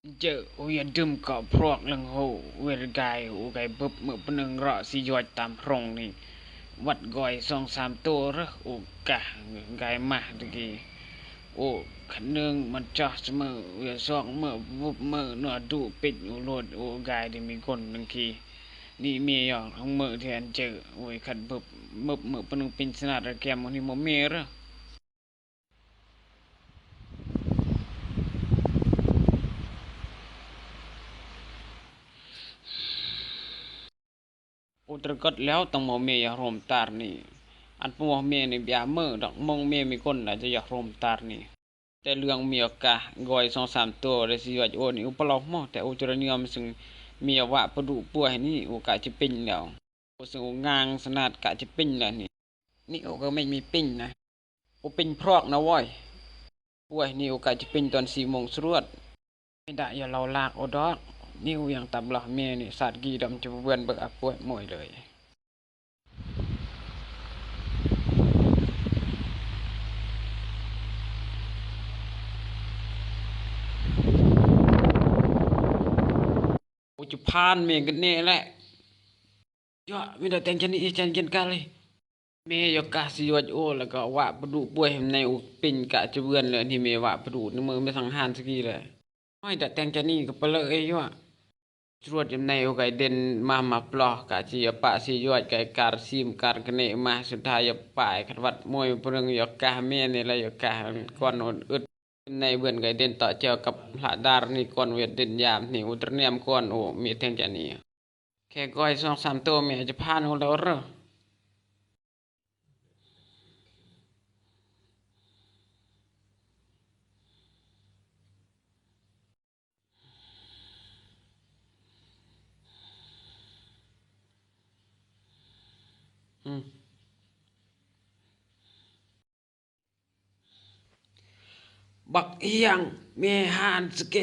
ເຈີ ໂອ ຢ່າດື່ມເກາະພຣອກເລື່ອງໂຫ ເວລະກາຍ ໂອ ກາຍບຶບ ເມື່ອປະໜຶ່ງເລາະຊິຢວດຕາມໂຮງນີ້ ວັດກອຍສອງສາມໂຕເຣ ໂອ ກະກາຍມາຕະກີ້ ໂອ ຄັນໜຶ່ງມັນຈອດສະເໝີ ເວລາສອງເມື່ອບຶບ ເມື່ອໜໍດູປິດໂອໂລດ ໂອ ກາຍໄດ້ມີຄົນໜຶ່ງຄີ ນີ້ເມຍອກທັງເມື່ອທີ່ອັນເຈີ ໂອຍ ຄັນບຶບ ບຶບ ເມື່ອປະໜຶ່ງປິນສະໜາດລະແກມ ໂອ ນີ້ບໍ່ເມເຣ. ໂອ ຕະກອດແລ້ວ ຕ້ອງໝໍເມຢ່າໂຮມຕາດນີ້ ອັນປະໝໍເມນີ້ບຽເມີດອກ ມົງເມມີກົນລະຈະຢ່າໂຮມຕາດນີ້ ແຕ່ເລື່ອງເມຍກະກອຍສອງສາມໂຕ ແລະຊິຢວດໂອນີ້ ອຸປະລອກໝໍ ແຕ່ໂອຈະລະຍອມ ຊຶ່ງເມຍວະປະດຸປ່ວຍນີ້ ໂອກະຈະເປັນແລ້ວ ໂອຊຶ່ງໂອງາງສະໜາດກະຈະເປັນແລ້ວນີ້ ນີ້ໂອກະແມ່ນມີເປັນນະ ໂອເປັນພຣອກນະວອຍ ປ່ວຍນີ້ໂອກະຈະເປັນຕອນສີ່ໂມງສະຫຼວດ ໄດ້ດະຢ່າເລົ່າລາກໂອດອກ ນີ້ໂອຍັງຕຳລະເມນີ້ ສາດກີດຳຈະເວືອນເບິ່ງອາປ່ວຍໂມຍເລີຍ ໂອຈະຜ່ານເມກັນແນ່ແຫຼະ ຍະ ມີແຕ່ແຕ່ງຈະນີ້ ແຕ່ງຈະກະເລີຍ ເມຍກະຊິຢວດໂອ ແລ້ວກະວະປະດຸປ່ວຍໃນໂອປິງກະຈະເວືອນເລີຍ ນີ້ເມວະປະດຸໃນມືແມ່ສັງຫານສະກີແຫຼະ ໂອຍ ແຕ່ແຕ່ງຈະນີ້ກະປະເລີຍ ຍະ ຈະຫຼວດຍາມໃນໂອໄກເດັ່ນມາ ມາປລອກກະຊິຢວດປະຊິຢວດໄກກາດຊີມກາດກະເນມາ ສຸດທ້າຍຢາປາຍຄັນວັດມວຍປະເລິງຢາກະເມຍນີ້ລະຢາກະກ່ອນອດອຶດ ໃນເບືອນໄກເດັ່ນຕໍ່ແຈວກັບລະດານນີ້ກ່ອນເວດເດັ່ນຍາມນີ້ອຸດຕະນຽມກ່ອນໂອ ເມແທ່ງຈະນີ້ ແຄ່ກ້ອຍສອງສາມໂຕແມ່ຈະຜ່ານໂອແລ້ວເດີ້ ອືມ. ບັກອີ່ຫຍັງ ແມ່ຫານສະເກ.